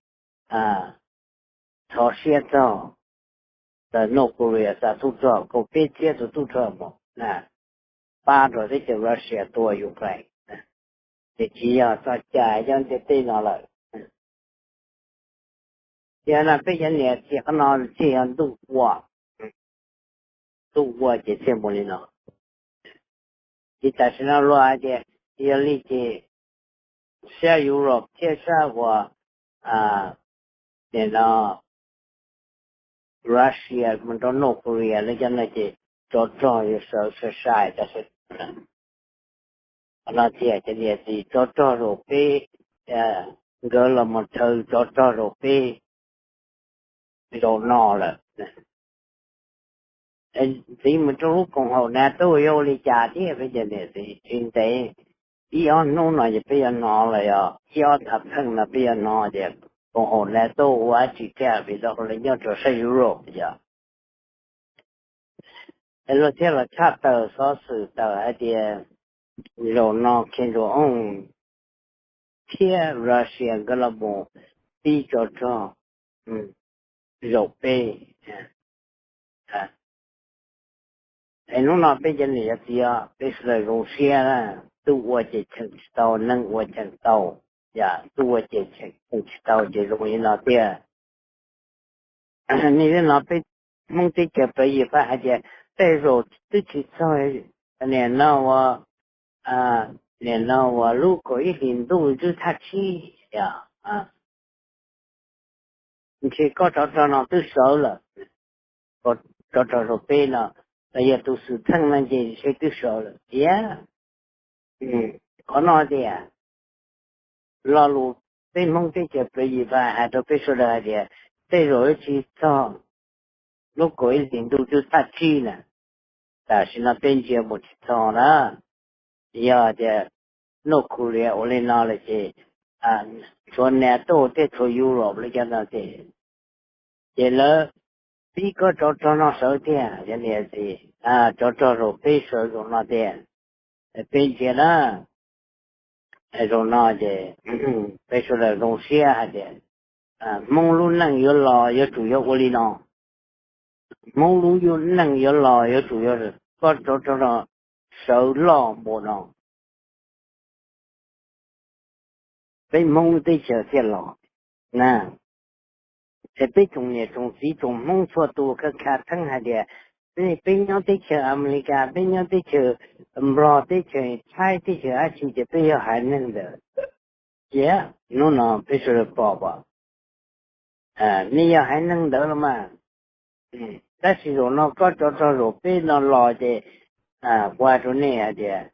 txhov siab txog ntawm North Korea xa tub rog kaum peb txhiab tus tub rog mus pab rau teb chaws Russia tua Ukraine, ces tsis yog txoj cai nyob ntiaj teb no lawm. Yog no peb cov niam txiv, qhov no thiaj yog ntuj ua, ntuj ua ces thiaj mus li no. Ces tam sim no luag hais tias yog li ces sab Europe thiab sab uas nim no Russia mus rau North Korea lawv cov no ces tsov rog yuav sawv sai sai. Qhov no tiag cov niam txiv, tsov rog zaum peb, nkawd los mus rhawv tsov rog zaum peb zaum no lawm. Ntxiv mus rau lub koom haum NATO yuav ua li cas thiab peb cov niam txiv, tsis ntev ib ob hnub no ces peb yuav hnov lawm, yog ib ob thav theej no peb yuav hnov tias koom haum NATO ua dab tsi thiab, vim rau qhov lawv nyob rau sab Europe yom. Es luag thiaj los tshaj tawm xov xwm tawm hais tias zaum no Kim Jong Un thiab Russia nkawd los mus pib tsov rog zaum peb. Es hnub no peb cov niam cov txiv, peb sawv daws zoo siab na, tub ua ces cheem tsis tau, neeg ua cheem tau, yam tub ua ces cheem tsis tau ces zoo li no tiag. Nim no peb Hmoob teb chaws pawg yim faj hais tias tej zaum twb tsis txog, nim no ua, nim no ua lub kaum ib hlis ntuj ntub thaj tsib, ntshe kob tsov rog no twb sawv lawm, tsov rog zaum peb no, los yog tus xwm txheej no ces ntshe twb sawv lawm thiab. Qhov no tias lo lus peb Hmoob teb chaws pawg yim faj hais rau peb sawv daws hais tias tej zaum twb tsis txog lub kaum ib hlis ntuj ntub thaj tsib na, tam sim no peb ntsia mus tsis txog na. Yog tias North Korea ua li no lawm ces tshuav NATO thiab tshuav Europe lawv cov no ces, ces lawv pib kob tsov rog no sawv tiag, yog li ces tsov rog zaum peb sawv zaum no tiag. Peb ntsia na, zaum no ces peb sawv daws zoo siab hais tias Hmoob lub neej yuav los yuav tsum yog ua li no. Hmoob lub neej yuav los yuav tsum yog kob tsov rog no sawv loj npaum no, peb Hmoob lub teb chaws thiaj los na. Es peb tsoom niam tsoom txiv tsoom Hmoob txhua tus khav khav theeb hais tias peb nyob teb chaws Amelikas, peb nyob teb chaws Nplog, teb chaws Thaib, teb chaws dab tsi ces peb yog haiv neeg ntawd. Cia hnub no peb sawv daws pom pom, nej yog haiv neeg ntawd los mas. Tab sis zaum no kob tsov rog zaum peb no los ces kuv hais rau nej hais tias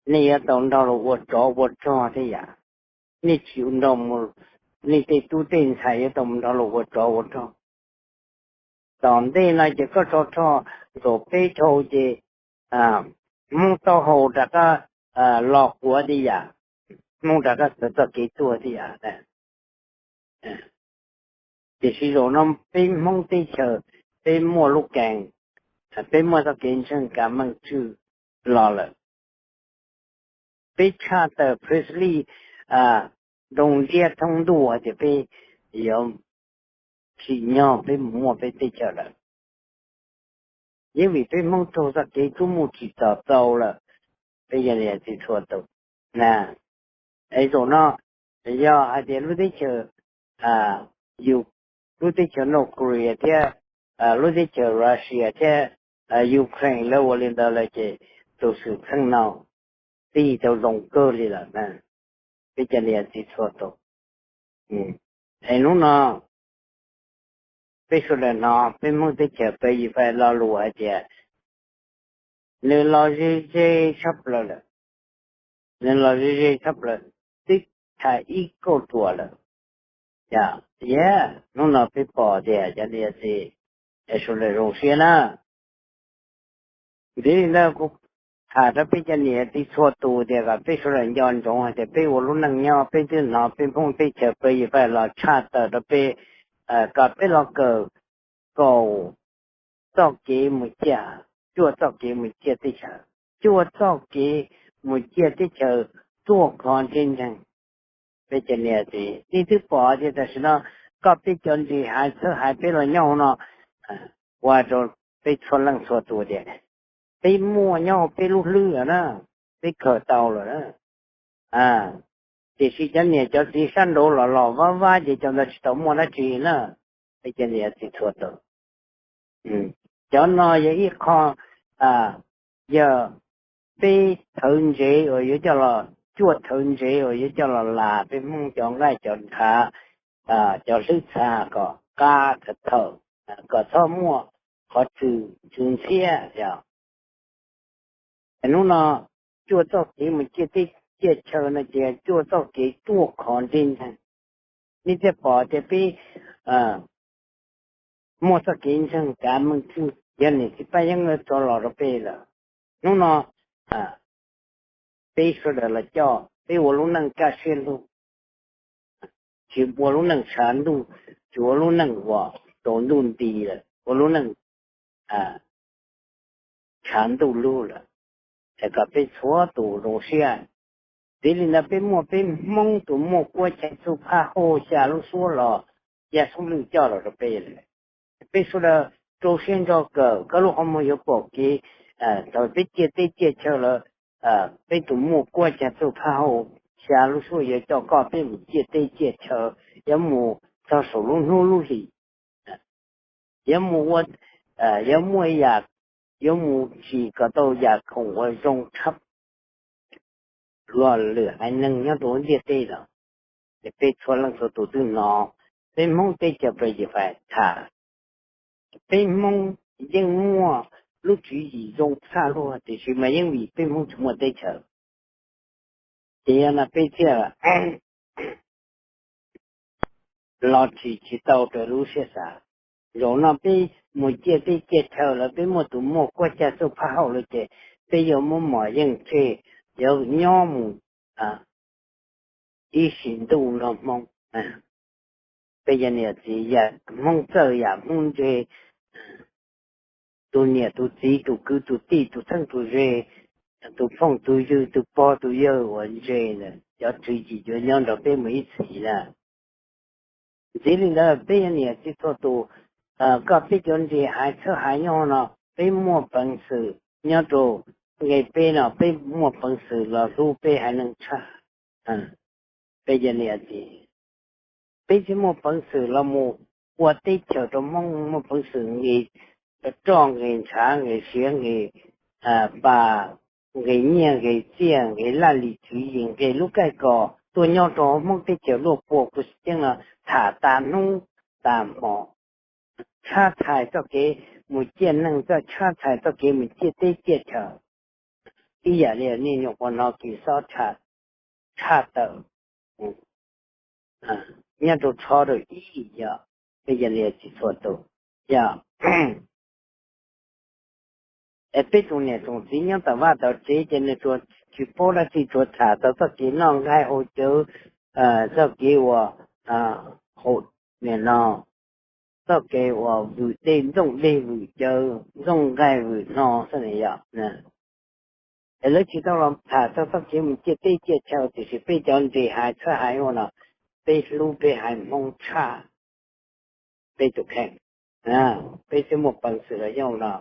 nej yuav tau nrog luag ua tsov ua rog thiab yam. Nej tsis nrog, nej tej tub tej ntxhais yuav tau mus nrog luag ua tsov ua rog. Tom ntej no ces kob tsov rog zaum peb dhau ces Hmoob taub hau rov qab los quav thiab yam, Hmoob rov qab sawv txoj kev tuag thiab yam. Tiam sis zaum no peb Hmoob teb chaws, peb muaj lub kees, peb muaj txoj kev ntseeg kav meej tswj los lawm. Peb tshaj tawm press release nroo ntiab thoob ntuj hais tias peb yuav tsim nyog peb mus muaj peb teb chaws lawm. Yeej vim peb Hmoob raug txoj kev tub muj tsim txom tau lawm, peb yog li txiv txhua tus na. Es zaum no yog hais tias lub teb chaws, lub teb chaws North Korea thiab lub teb chaws Russia thiab Ukraine lawv ua li ntawd lawm ces tus xwm txheej no twb tau zoo kawg li lawm na, peb cov niam txiv txhua tus. Es hnub no peb sawv daws hnov peb Hmoob teb chaws pawg yim faj lo lus hais tias nws los ze ze tshaj plaws lawm, nws los ze ze tshaj plaws, twb thav ib kauj ruam lawm. Yog, hnub no peb pom tias cov niam txiv sawv daws zoo siab na. Vim li ntawd kuv tham rau peb cov niam txiv txhua tus tias kom peb sawv daws nco ntsoov hais tias peb ua lub neej nyob peb twb hnov peb Hmoob teb chaws pawg yim faj los tshaj tawm rau peb, kom peb los kawm, kaum txoj kev mus ciaj, cuaj txoj kev mus ciaj teb chaws, cuaj txoj kev mus ciaj teb chaws ruaj khov ntsej ntseeg. Peb cov niam txiv, nej twb pom tias tam sim no koj peb cov ntsis hais txhawb hais peb los nyob hauv no, ua rau peb txhua leej txhua tus tias peb muaj nyob hauv peb lub hlwb lawm na, peb khaws tau lawm na. Tiam sis cov niam cov txiv sab nraud los los vab vab ces cov ntawd tsis tau muaj dab tsi na. Peb cov niam txiv txhua tus, cov no yog ib qho, yog peb thawv ntsev uas yuav coj los, cuaj thawv ntsev uas yuav coj los las peb Hmoob cov nqaij cov ntshav, cov hlwb txha kom qab thawm thawm, kom txhob muaj qhov tsw, tsw ntxhiab yog. Hnub no cuaj txoj kev mus ciaj teb ciaj chaw no ces cuaj txoj kev ruaj khov ntsej ntseeg. Nej thiaj pom tias peb muaj txoj kev ntseeg kav meej tswj, yog niam txiv paj yeeb tso los rau peb lawm. Hnub no peb sawv daws los coj peb ua lub neej kaj siab lug. tsis ua lub neej tshav ntuj, tsis ua lub neej uas tsaus ntuj nti lawm, ua lub neej tshav ntuj lug lawm. Es kom peb txhua tus zoo siab. Txiv li ntawd peb muaj peb Hmoob tus muaj kuab cag txuj phaj hauj xya lub suab los, yaj suab lwj coj los rau peb lawm. Peb sawv daws rau siab ntso kawm, koj lub qhov muag yuav pom kev. Thaum peb ciaj teb ciaj chaw lawm, peb tus muaj kuab cag txuj phaj hauj xya lub suab yuav coj koj peb mus ciaj teb ciaj chaw, yuav mus txog saum lub hnub lub hlis, yuav mus ua, yuav muaj yam, yuav mus tsim kom tau yam khoom uas zoo tshaj luag lwm haiv neeg nyob rau ntiaj teb no. Ces peb txhua leej txhua tus twb hnov peb Hmoob teb chaws Pacific tham, peb Hmoob yeej muaj lub tswv yim zoo tshaj luag, tiam sis mas yeej vim peb Hmoob tsis muaj teb chaws. Ces yog no peb thiaj los tsim tsis tau raws lub siab xav. Zaum no peb mus ciaj teb ciaj chaw lawm, peb muaj tus muaj kuab cag txuj phaj hauj lawm ces peb yuav muab mos yeej tseg, yuav nyob mus ib sim ntuj nrog Hmoob. Peb yog niam txiv, yam Hmoob txawj yam Hmoob ntse, tus niam tus txiv tus kwv tus tij tus txheeb tus ze, tus phooj tus ywg tus pog tus yawg uas ntse ntawd, cov tswv yim yuav nyob nrog peb mus ib txhis na. Ntxiv li ntawd peb yog niam txiv txhua tus, koj peb cov ntse haiv txhawb haiv nyob no, peb muaj peev xwm nyob rau nqe peb no, peb muaj peev xwm los hlub peb haiv neeg tshaj. Peb yog niam txiv, peb tsis muaj peev xwm los mus ua teb chaws rau Hmoob, muaj peev xwm nqis roj nqis ntshav nqis siav nqis pas, nqis nyiaj nqis txiaj nqis laj lim tswv yim nqis lub caij kom tuaj nyob rau Hmoob teb chaws luaj puas kuv xeeb no, tham tas hnub tas hmo, tshab txhais txoj kev mus ciaj neeg, txoj tshab txhais txoj kev mus ciaj teb ciaj chaw. Ib yam li nej nyuam qhuav hnov kis xob tshaj tawm nyob rau tsho rau ib yam, peb yog niam txiv txhua tus, yog es peb tus niam tus txiv nyob tom vaj tom tsev ces nws tsuas tsis paub dab tsi, tsuas tham tau txoj kev noj nqaij haus cawv, txoj kev uas haus, nim no txoj kev uas vwm dej, ntxooj dej vwm cawv, ntxooj nqaij vwm hno xwb na yom. Es lawv tsis tau los tham txog txoj kev mus ciaj teb ciaj chaw, tiam sis peb cov ntse haiv txhawb haiv ua no, peb hlub peb haiv Hmoob tshaj peb tus kheej. Peb thiaj muaj peev xwm los yooj no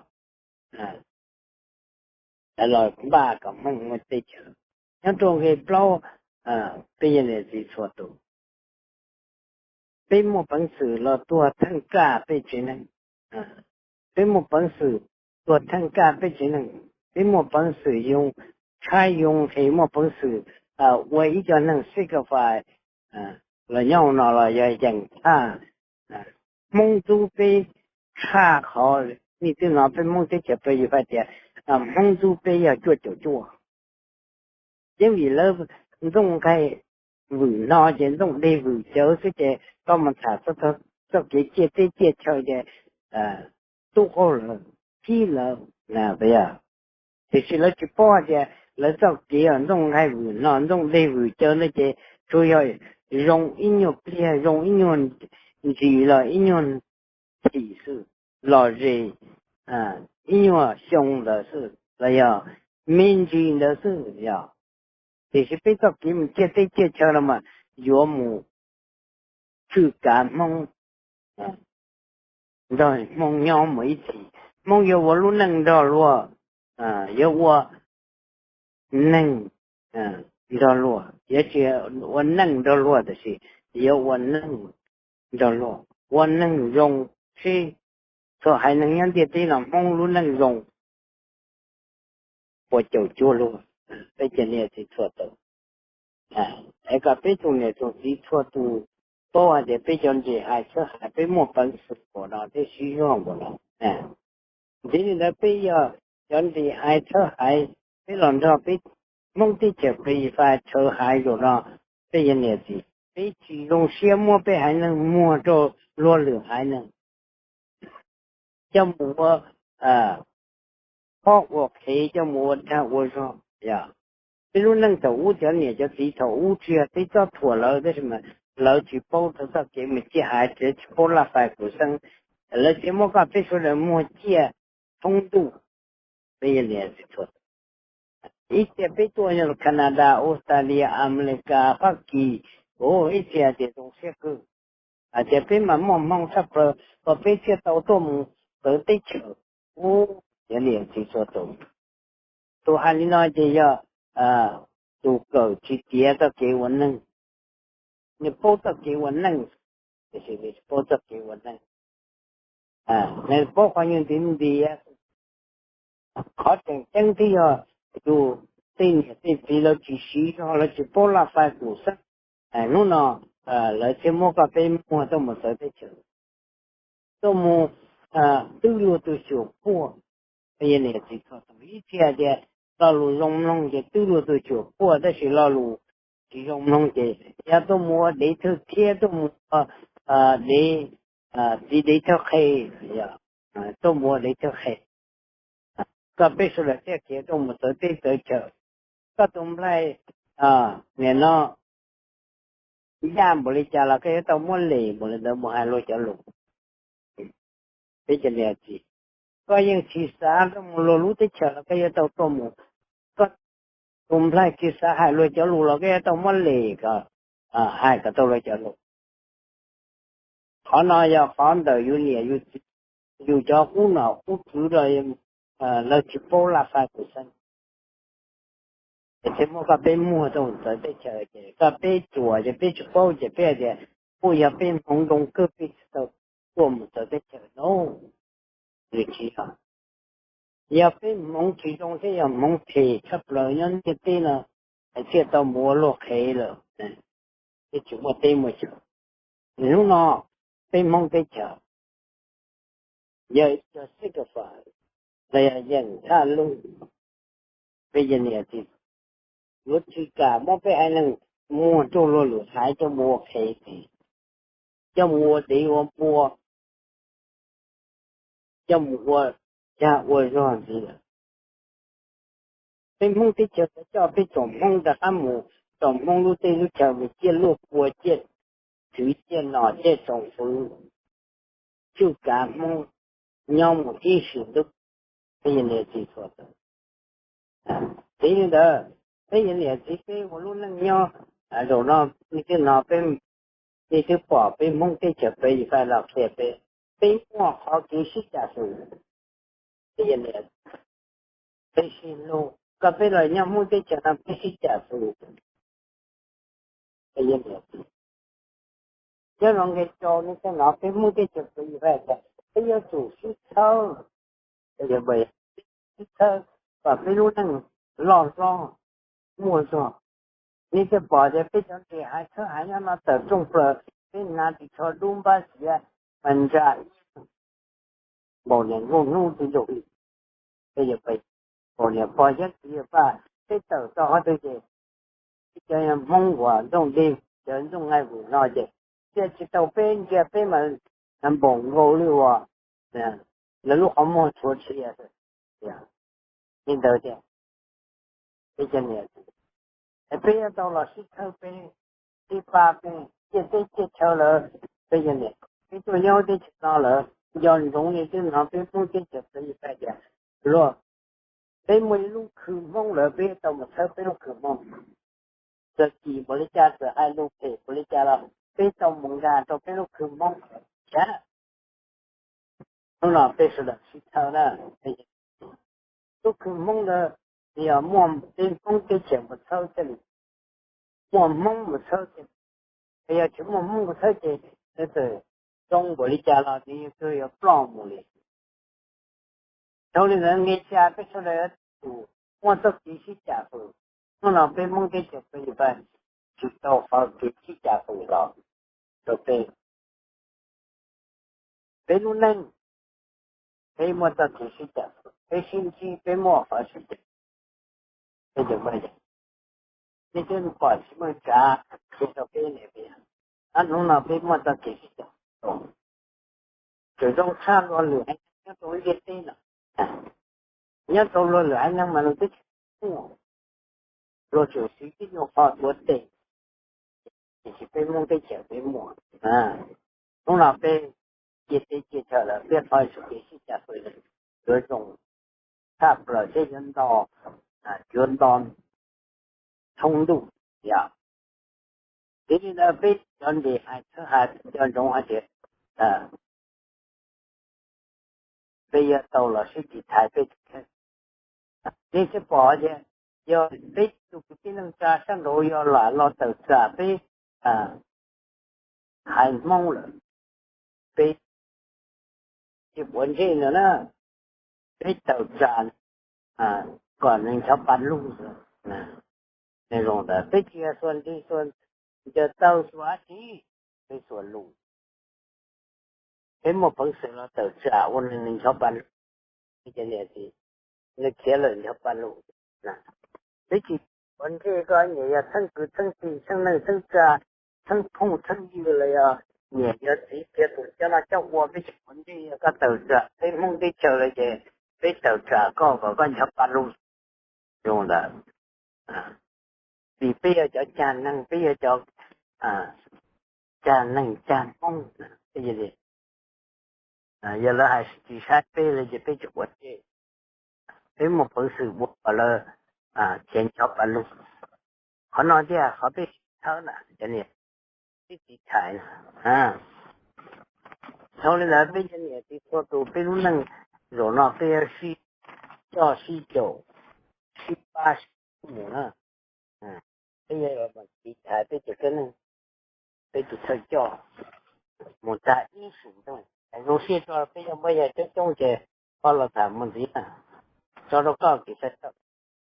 los npaj kom Hmoob muaj teb chaws. Nyob rau nqe plaub, peb yog niam txiv txhua tus, peb muaj peev xwm los tuag theej kaj peb tsev neeg. Peb muaj peev xwm tuag theej kaj peb tsev neeg, peb muaj peev xwm yoo tshaib yoo nqhis, muaj peev xwm ua ib co neeg sacrifice los nyob no los yog yeem thaj. Hmoob ntxub peb tshaj qhov, nej twb hnov peb Hmoob teb chaws peb yus hais tias Hmoob ntxub peb yog cuaj caum cuaj. Yeej vim lawv ntxooj nqaij vwm hno ces ntxooj dej vwm cawv xwb ces koj mus tham txoj kev ciaj teb ciaj chaw ces tub qaug lawv, kib lawv. Tiam sis lawv tsis paub hais tias lawv txoj kev ntxooj nqaij vwm hno ntxooj dej vwm cawv no ces tsuas yog zoo ib nyuag pliag, zoo ib nyuag ntsis los ib nyuag thim xwb, los zem ib nyuag xyoo ntawd xwb los yog me ntsis ntawd xwb yog. Tiam sis peb txoj kev mus ciaj teb ciaj chaw no mas yuav mus tswj kav Hmoob nrog Hmoob nyob mus ib txhis. Hmoob yuav ua lub neej nrog luag, yuav ua neeg nrog luag, yuav tsis ua neej nrog luag, tiam sis yuav ua neeg nrog luag, ua neeg zoo, seb txhua haiv neeg nyob ntiaj teb no Hmoob lub neej zoo puas caum cuag luag. Peb cov niam txiv txhua tus, es kom peb tus niam tus txiv txhua tus paub hais tias peb cov ntse haiv txhawb haiv peb muaj peev xwm npaum no thiab siv zog npaum no. Ntxiv li ntawd peb yog cov ntse haiv txhawb haiv, peb los nrog peb Hmoob teb chaws peb fais txhawb haiv zaum no, peb yog niam txiv, peb tsis zoo siab muab peb haiv neeg muag rau luag lwm haiv neeg coj mus ua qhob ua qhev, coj mus ua dag ua zog. Yog peb lub neej thaum ub, cov niam cov txiv thaum ub tsis yog peb txob thuam lawv, tab sis mas lawv tsis paub rau txoj kev mus ciaj haiv, lawv tsis paub laj fais kuv xeeb, lawv thiaj muab koj peb sawv daws muag ciaj thoob ntuj. Peb yog niam txiv txhua tus, ib txhia peb tuaj yog Canada, Australia, America, Fab Kis, ib txhia tias zoo siab kawg, hais tias peb mas muaj hmoo tshaj plaws kom peb thiaj tau tuaj mus txawv teb chaws. Yog niam txiv txhua tus, tus hais li no ces yog tus kawm tsis tiav txoj kev ua neej. Nws paub txoj kev ua neej, tiam sis nws tsis paub txoj kev ua neej. Nws paub qhov nyuag ntiv ntiav. Qhov tseem ceeb twb yog yus tej niam tej txiv lawv tsis siv zog, lawv tsis paub laj fais kuv xeeb. Hnub no lawv thiaj muab koj peb muag tuaj mus txawv teb chaws, tuaj mus twb luag tus xyuam puag. Peb yog niam txiv txhua tus, ib txhia tias lo lus zoo mloog ces twb luag tus xyuam puag, tab sis lo lus tsis zoo mloog ces yog tuaj mus ua dev thawj thiab tuaj mus ua dev, txiv dev thawj qhe, tuaj mus ua dev thawj qhe. Koj peb sawv daws thiaj khiav tuaj mus txawv teb txawv chaw. Koj tus nplaig nim no yaj npaum li cas los koj yuav tau muab les npaum li ntawd mus hais luag cov lus. Peb cov niam txiv, koj yeej tsis xav tuaj mus luag lub teb chaws los koj yuav tau tuaj mus. Koj tus nplaig tsis xav hais luag cov lus los koj yuav tau muab les kom hais kom tau luag cov lus. Qhov no yog qhov ntawm yus niam yus txiv, yus cov qub nom qub tswv los lawv tsis paub laj fais kuv xeeb. Ces thiaj muab koj peb muag tuaj mus txawv teb chaws, ces koj peb tsuas ces peb tsis paub ces peb hais tias kuj yog peb hmoov zoo kawg peb thiaj tau tuaj mus txawv teb chaws no. Nws tsis yog, yog peb hmoov tsis zoo thiab yog hmoov phem tshaj plaws nyob ntiaj teb no, thiaj tau mus ua luag qhev lawm, thiaj tsis muaj teb muaj chaw. Hnub no peb Hmoob teb chaws yog ib co sacrifice los yog yeem thaj lug. Peb yog niam txiv, yuav tsis kam muab peb haiv neeg muag rau luag lwm haiv coj mus ua qhev, coj mus ua dev ua npua, coj mus ua dag ua zog ntxiv lawm. Peb Hmoob teb chaws coj peb tsoom Hmoob rov qab mus, tsoom Hmoob lub teb lub chaw mus ciaj luaj pua, ciaj txwv ciaj nom ciaj tsoom fwv, tswj kav Hmoob nyob mus ib sim ntuj. Peb yog niam txiv txhua tus, txiv li ntawd, peb yog niam txiv peb ua lub neej nyob, zaum no nej twb hnov peb, nej twb pom peb Hmoob teb chaws pem fais los qhia peb, peb muaj qhov kev sib cam xwm. Peb sib hlub, koj peb los nyob Hmoob teb chaws no peb sib cam xwm. Nyob zoo nqe rau nej thiaj hnov peb Hmoob teb chaws pem fais tias peb yuav tsum sib txhawb, sib txhawb kom peb lub neej loj hlob muaj zog. Nej thiaj pom tias peb cov nres haiv txhawb haiv nyob no tawm rooj plaws, peb hnav ris tsho dub npab xiav mas ntsa ib npaum niam nkauj hnub twb zoo li. Peb yog peb npaum niam pog yeeb txiv yawg paj, peb tawm tau qhov twg ces peb cov Hmoob uas ntxooj dej cov ntxooj nqaij vwm no ces ntsia tsis tau peb, ntsia peb mas npaum nkaus li uas lawv lub qhov muag tshuav tshia. Li ntawd tias peb cov niam txiv, peb yuav tau los sib txhawb peb, sib pab peb, ciaj teb ciaj chaw lawm. Peb cov niam, peb tuaj nyob teb chaws no lawm, nco ntsoov nej twb hnov peb Hmoob teb chaws pem fais tias luag, peb muaj ib lub khw Hmoob lawm peb yuav tau mus txhawb peb lub khw Hmoob. Txawm chim npaum li cas, txawm hais lus phem npaum li cas los peb tau mus nkag rau peb lub khw Hmoob. Hnub no peb sawv daws sib txhawb na. Lub khw Hmoob ntawd yog muaj peb Hmoob teb chaws mus txhawb thiaj li, muaj Hmoob mus txhawb thiaj li. Yog tsis muaj Hmoob mus txhawb ces nws txawm zoo npaum li cas los nws yeej yuav ploj mus li. Dhau li ntawd nqe xya peb sawv daws yuav tsum muaj txoj kev sib cam fwm. Hnub no peb Hmoob teb chaws pem fais tsis tau qhov kev sib cam fwm los rau peb. Peb lub neej, peb muaj txoj kev sib cam fwm, peb sib ntsib peb muaj qhov sib cam. Nej twb pom tsis muaj tsav qhia rau peb ne, hnub no peb muaj txoj kev sib cam fwm. Tseem zoo tshaj luag lwm haiv neeg nyob rau ntiaj teb no. Nyob rau luag lwm haiv neeg mas luag twb tsis muaj, luag tseem siv tib nyuag qho tuav tes. tiam sis peb Hmoob teb chaws peb muaj. Hnub no peb ciaj teb ciaj chaw lawm, peb qhov sib kev sib cam pw lawm, yuav zoo tshaj plaws thiab yuav nto, yuav nto thoob ntuj yom. Vim li ntawd peb cov ntes hais txhawb hais cov ntsoov hais tias peb yuav tau los sib tiv thaiv peb tus kheej. Nej thiaj pom tias yog peb tus kwv tij neej tsa sab nraud yog lam los tawm tsam peb haiv Hmoob lawm, peb tsis quav ntsej no na, peb tawm tsam kom neeg nchov pa lug. Zoo ntawd peb tsis yog xuas nrig xuas ncaws taw xuas dab tsi, peb xuas lus. Peb muaj peev xwm los tawm tsam ua neeg nchov pa lug, nws khiav lawm nchov pa lug. Peb tsis quav ntsej koj nyiam yog txheeb kwv txheeb tij txheeb neej txheeb tsa, txheeb phooj txheeb ywg los yog niam yog txiv tiav tus coj noj coj ua, peb tsis quav ntsej, yog koj tawm tsam peb Hmoob teb chaws lawm ces peb tawm tsam koj kom koj nchov pa lug. Zoo ntawd, vim peb yog cov cag neeg, peb yog cov cag neeg cag Hmoob. Yog lawv hais tsis saib peb li ces peb tsis quav ntsej, peb muaj peev xwm ua kom lawv khiav nchov pa lug. Qhov no thiaj qhov peb sib txhawb na cov niam, peb tiv thaiv na. Dhau li ntawd peb cov niam txiv txhua tus peb lub neej zaum no peb yuav sib coj sib caum, sib pab sib mus na. Peb yuav tiv thaiv peb tus kheej, peb tus thawj coj mus tag ib sim neej. Zoo siab tso, peb yuav muab yog coob coob ces koj los tham mus ntxiv na. Tso rau koj kev xav tawm.